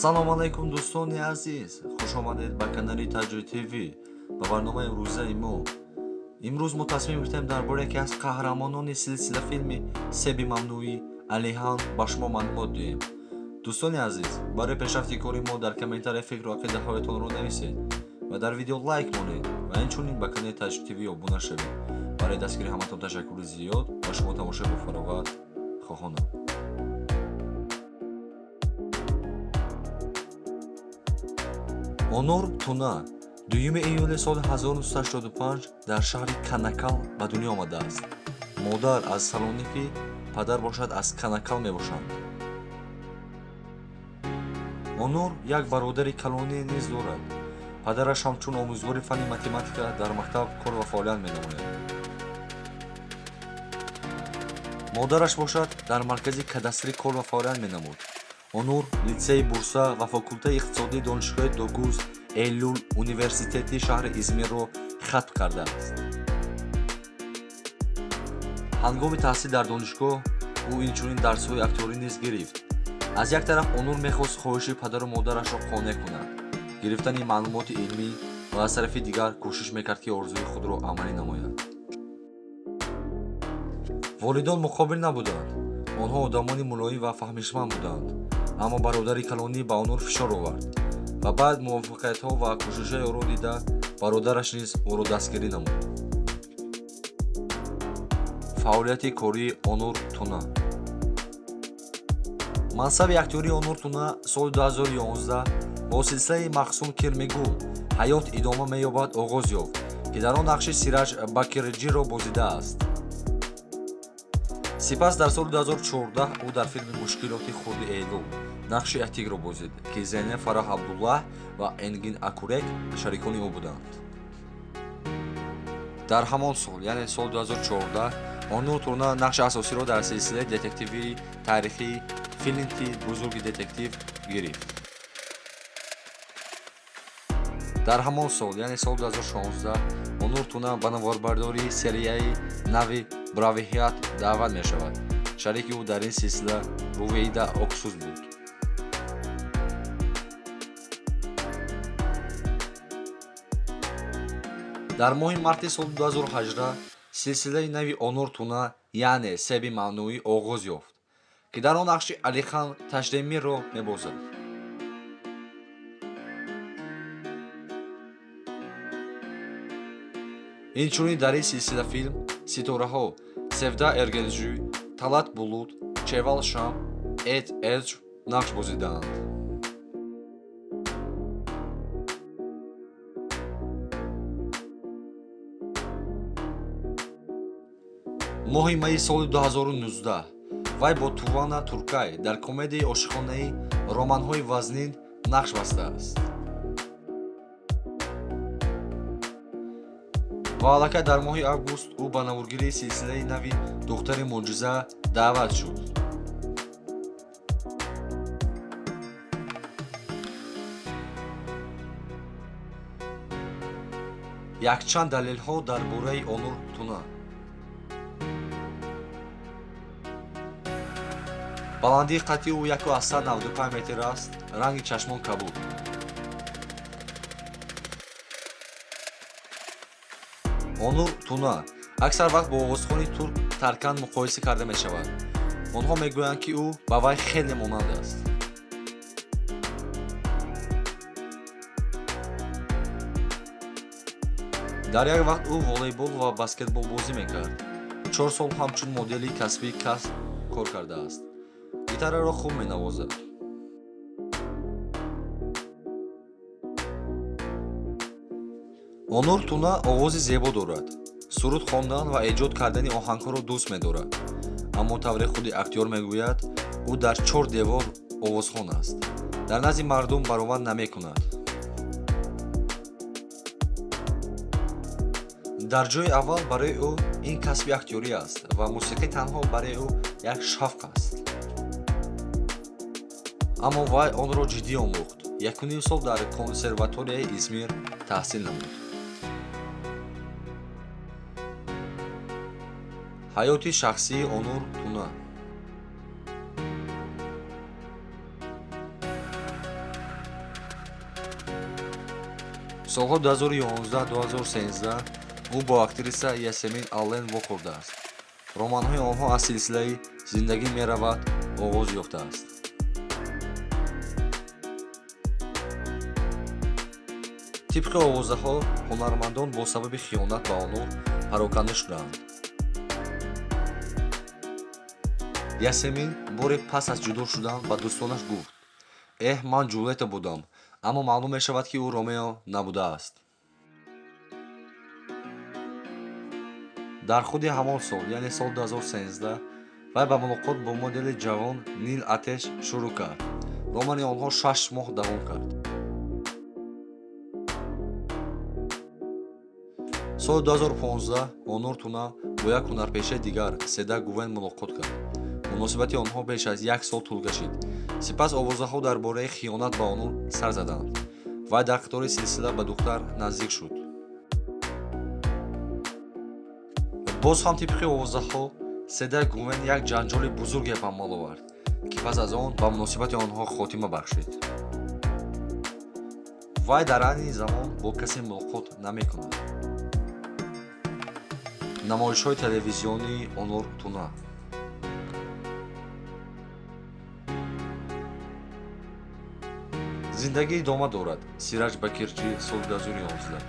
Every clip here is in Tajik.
Салом алайкум дӯстони азиз, хуш омадед ба канали Таҷри ТВ, ба барномаи имрӯзаи мо. Имрӯз мо тасмим гирифтем дар бораи яке аз қаҳрамонони силсила филми Себи мамнӯӣ Алихан ба шумо маълумот диҳем. Дӯстони азиз, барои пешрафти кори мо дар комментария фикру ақидаҳоятонро нависед ва дар видео лайк монед ва инчунин ба канали Таҷри ТВ обуна шавед. Барои дастгирии ҳаматон ташаккури зиёд ва шумо тамошои бофароғат хоҳонам. Онур Туна 2 июли соли 1985 дар шаҳри Канакал ба дунё омадааст. Модар аз Салоники, падар бошад аз Канакал мебошанд. Онур як бародари калонӣ низ дорад. Падараш ҳамчун омӯзгори фанни математика дар мактаб кор ва фаъолият менамояд. Модараш бошад дар маркази кадастрӣ кор ва фаъолият менамуд. Онур литсейи Бурса ва факултаи иқтисодии донишгоҳи Догуз Эйлюл университети шаҳри Измирро хатм кардааст. Ҳангоми таҳсил дар донишгоҳ ӯ инчунин дарсҳои актёрӣ низ гирифт. Аз як тараф Онур мехост хоҳиши падару модарашро қонеъ кунад, гирифтани маълумоти илмӣ ва аз тарафи дигар кӯшиш мекард, ки орзуи худро амалӣ намояд. Волидон муқобил набуданд. Онҳо одамони мулоим ва фаҳмишманд буданд. Аммо бародари калонӣ ба Онур фишор овард ва баъд муваффақиятҳо ва кӯшишҳои ӯро дида бародараш низ ӯро дастгирӣ намуд. Фаъолияти кории Онур Туна. Мансаби актёрии Онур Туна соли 2011 бо силсилаи Махсум Кирмигул ҳаёт идома меёбад оғоз ёфт, ки дар он нақши Сираҷ Бакирҷиро бозидааст. Сипас дар соли 2014 ӯ дар филми Мушкилоти хурди Эйлул нақши Атикро бозид, ки Зейнаб Фараҳ Абдуллаҳ ва Энгин Акурек шарикони ӯ буданд. Дар ҳамон сол, яъне соли 2014, Онур Туна нақши асосиро дар силсилаи детективии таърихии Филинти бузурги детектив гирифт. Дар ҳамон сол, яъне соли 2016, Онур Туна ба наворбардории серияи нави Бравиҳият даъват мешавад. Шарики ӯ дар ин силсила Рувейда Оксуз буд. Дар моҳи марти соли 2018 силсилаи нави Онур Туна, яъне Себи мамнӯӣ оғоз ёфт, ки дар он нақши Алихан Ташдемирро мебозад. Инчунин дар ин силсила филм ситораҳо Севда Эргенжӯ, Талат Булут, Чевал Шам, Эд Эдж нақш бозидаанд. Моҳи майи соли 2019 вай бо Тувана Туркай дар комедияи ошиқонаи романҳои вазнин нақш бастааст. Ва аллакай дар моҳи август ӯ ба наворгирии силсилаи нави Духтари мӯъҷиза даъват шуд. Якчанд далелҳо дар бораи Онур Туна. Баландии қадди ӯ 1,95 метр аст, ранги чашмон кабуд. Онур Туна аксар вақт бо овозхони турк Таркан муқоиса карда мешавад. Онҳо мегӯянд, ки ӯ ба вай хеле монанд аст. Дар як вақт ӯ волейбол ва баскетбол бозӣ мекард. 4 сол ҳамчун модели касбӣ касб кор кардааст. Гитараро хуб менавозад. Онур Туна овози зебо дорад. Суруд хондан ва эҷод кардани оҳангҳоро дӯст медорад. Аммо тавре худи актёр мегӯяд, ӯ дар 4 девор овозхон аст. Дар назди мардум баромад намекунад. Дар ҷои аввал барои ӯ ин касби актёрӣ аст ва мусиқӣ танҳо барои ӯ як шавқ аст. Аммо вай онро ҷиддӣ омӯхт. 1.5 сол дар консерваторияи Измир таҳсил намуд. Ҳаёти шахсии Онур Туна. Солҳои 2011-2013 ӯ бо актриса Ясемин Аллен вохӯрдааст. Романҳои онҳо аз силсилаи «Зиндагӣ меравад» оғоз ёфтааст. Тибқи овозаҳо, ҳунармандон бо сабаби хиёнат ба Онур пароканда шудаанд. Ясемин боре пас аз ҷудо шудан ба дӯстонаш гуфт: «Эҳ, ман Ҷулетта будам, аммо маълум мешавад, ки ӯ Ромео набудааст». Дар худи ҳамон сол, яъне соли 2013, вай ба мулоқот бо модели ҷавон Нил Атеш шурӯъ кард. Романи онҳо 6 моҳ давом кард. Соли 2015 Онур Туна бо як ҳунарпешаи дигар, Седа Гувен, мулоқот кард. Муносибати онҳо беш аз як сол тӯл кашид. Сипас овозаҳо дар бораи хиёнат ба Онур сар заданд. Вай дар қатори силсила ба духтар наздик шуд. Боз ҳам тибқи овозаҳо, Седа Гувен як ҷанҷоли бузурге ба амал овард, ки пас аз он ба муносибати онҳо хотима бахшид. Вай дар айни замон бо касе мулоқот намекунад. Намоишҳои телевизионии Онур Туна. Зиндагӣ идома дорад. Сираҷ Бакирчи, соли 2011.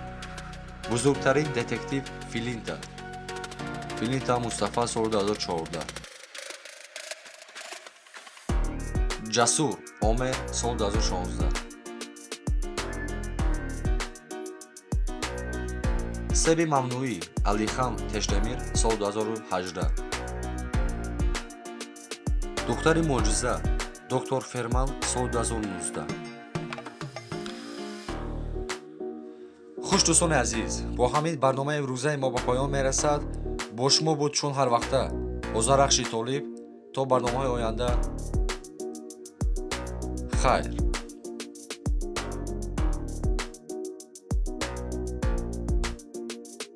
Бузургтарин детектив Филинта. Филинта Мустафа, соли 2014. Ҷасур Омер, соли 2016. Себи мамнӯӣ Алихан Тештемир, соли 2018. Духтари мӯъҷиза Доктор Ферман, соли 2019. Хуш, дӯстони азиз, бо ҳамин барномаи имрӯзаи мо ба поён мерасад. Бо шумо буд, чун ҳар вақта, Озарахши Толиб. То барномаҳои оянда, хайр.